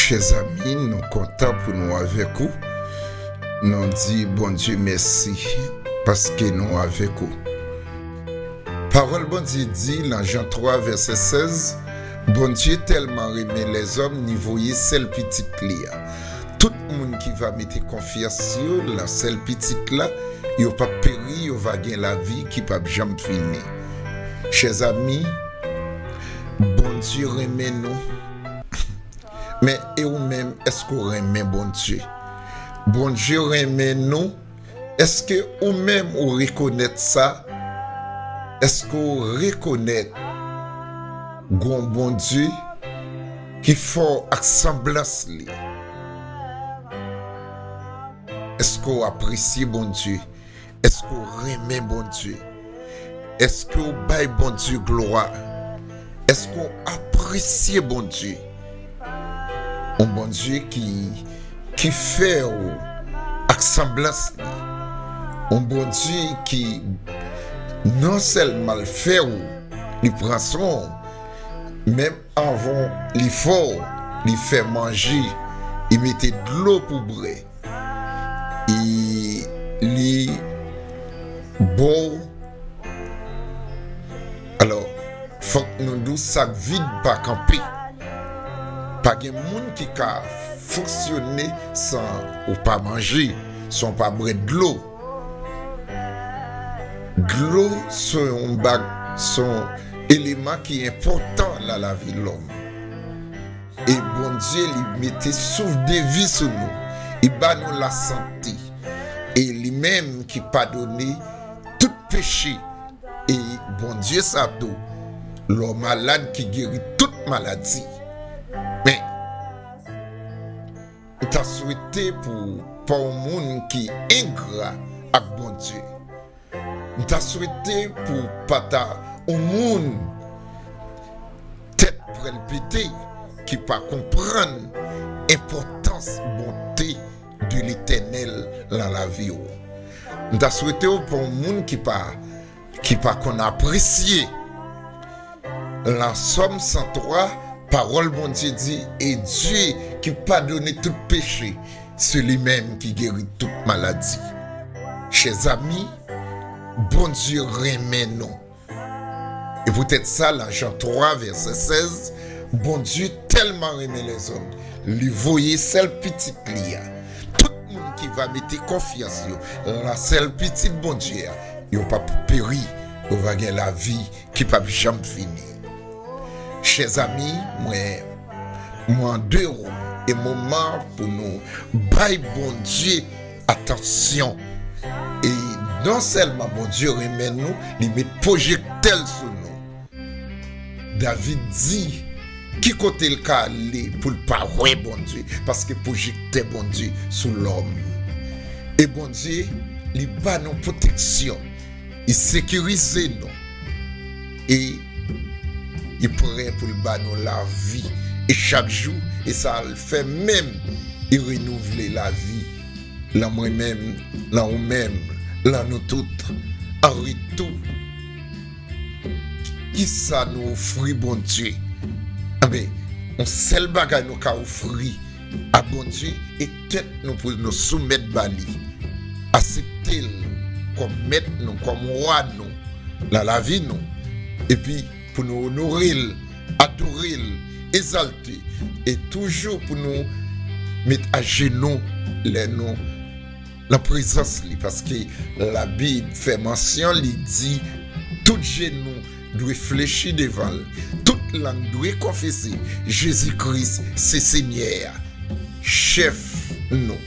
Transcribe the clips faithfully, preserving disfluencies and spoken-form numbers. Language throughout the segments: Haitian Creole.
Chè zanmi, nou kontan pou nou avèk ou. Nou di Bondye mèsi paske nou avèk ou. Pawòl Bondye di nan Jan twa vèsè sèz, Bondye tèlman renmen lèzòm, li voye sèl pitit li a. Tout moun ki va mete konfyans yo nan sèl pitit la, yo p ap peri, yo va gen lavi ki p ap janm fini. Chè zanmi, Bondye renmen nou. Men e ou menm, èske w renmen Bondye? Bondye renmen nou. Èske ou menm ou rekonèt sa? Èske w rekonèt gon Bondye ki fè w ak sanblans li? Èske w apresye Bondye? Èske w renmen Bondye? Èske w bay Bondye glwa? Èske w apresye Bondye? Yon Bondye ki, ki fè w ak sanblans li. Yon Bondye ki non sèlman l fè w, li pran swen w, menm anvan li fè w, li fè manje, li mete dlo pou bwè. E li ba w. Alò, fòk nou di w sa k vid pa kanpe. Pa gen moun ki ka fonksyone san ou pa manje, san w pa bwè dlo. Dlo se yon bag, se yon eleman ki enpòtan nan lavi lòm. E Bondye, li mete souf de vi sou nou. Li ba nou lasante. E li menm ki padone tout peche. E Bondye sa tou, lè w malad, ki geri tout maladi. Men, m ta swete pou w pa yon moun ki engra ak Bondye. M ta swete pou w pa ta yon moun tèt prèl pete ki pa konprann enpòtans bonte de Letènèl nan lavi w. M ta swete w pa yon moun ki pa, ki pa konn apresye. Nan Sòm san twa, pawòl Bondye di, e Dye ki padone tout peche, se li menm ki geri tout maladi. Chè zanmi, Bondye renmen nou. E poutèt sa, nan Jan twa, vèsè sèz, Bondye tèlman renmen lèzòm, li voye sèl pitit li a. Tout moun ki va mete konfyans yo nan sèl pitit Bondye a, yo p ap peri, yo va gen lavi ki p ap janm fini. Chè zanmi, mwen, mwen mande w, e moman pou nou bay Bondye atansyon. E non sèlman Bondye renmen nou, li met pwojektè l sou nou. David di, ki kote l ka ale pou l pa wè Bondye? Paske pwojektè Bondye sou lòm. E Bondye, li ba nou pwoteksyon. Li sekirize nou. E li prè pou l ba nou lavi. E chak jou, e sa l fè menm, li renouvle lavi. Lan mwen menm, lan ou menm, lan nou tout. An retou, kisa nou ofri Bondye? Enben, yon sèl bagay nou ka ofri a Bondye, e tèt nou pou nou soumèt ba li. Aksepte l kòm mèt nou, kòm wa nou nan lavi nou. Epi pou nou onore l, adore l, egzalte, e toujou pou nou met ajenou lè nou nan prezans li, paske Labib fè mansyon, li di, tout jenou dwe flechi devan l, tout lang dwe konfese Jezi Kris se Senyè a, Chèf nou.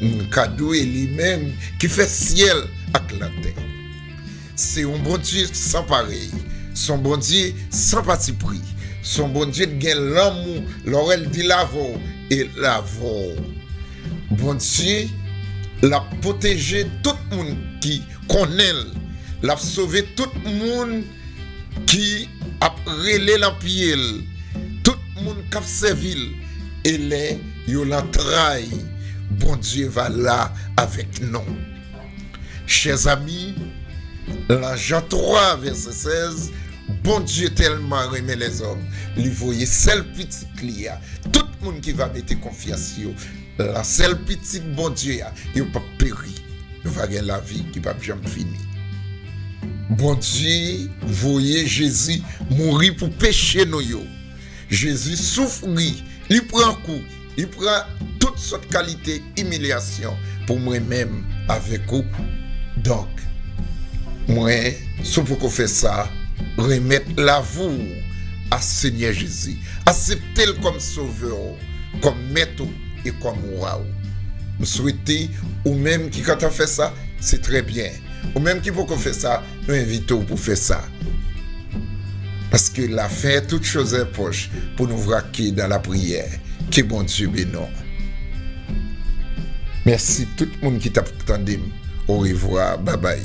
N ka di w e li menm ki fè syèl ak latè. Se yon Bondye san parèy, se yon Bondye san patipri, se yon Bondye ki gen lanmou, lè w wè l di l avè w, e l avè w. Bondye, l ap pwoteje tout moun ki konnen l, l ap sove tout moun ki ap rele l an pye l, tout moun k ap sèvi l, e lè yo lan tray, Bondye va la avèk nou. Chè zanmi, lan Jan twa, vèsè sèz, Bondye tèlman renmen lèzòm, li voye sèl pitit li a. Tout moun ki va mete konfyans yo nan sèl pitit Bondye a, yo p ap peri. Yo va gen lavi ki p ap janm fini. Bondye voye Jezi mouri pou peche nou yo. Jezi soufri, li pran kou, li pran tout sòt kalite imilyasyon pou mwen menm avèk ou. Donk, mwen, si w poko fè sa, remèt lavi w a Senyè Jezi. Aksepte l kòm Sovè w, kòm Mèt ou e kòm Wa w. M swete ou menm ki kontan fè sa, se trè byen. Ou menm ki poko fè sa, nou envite w pou fè sa. Parce que la fin de toutes choses est proche pour nous vraquer dans la prière. Ke Bondye beni w. Mèsi tout moun ki t ap tande m. Orevwa, babay.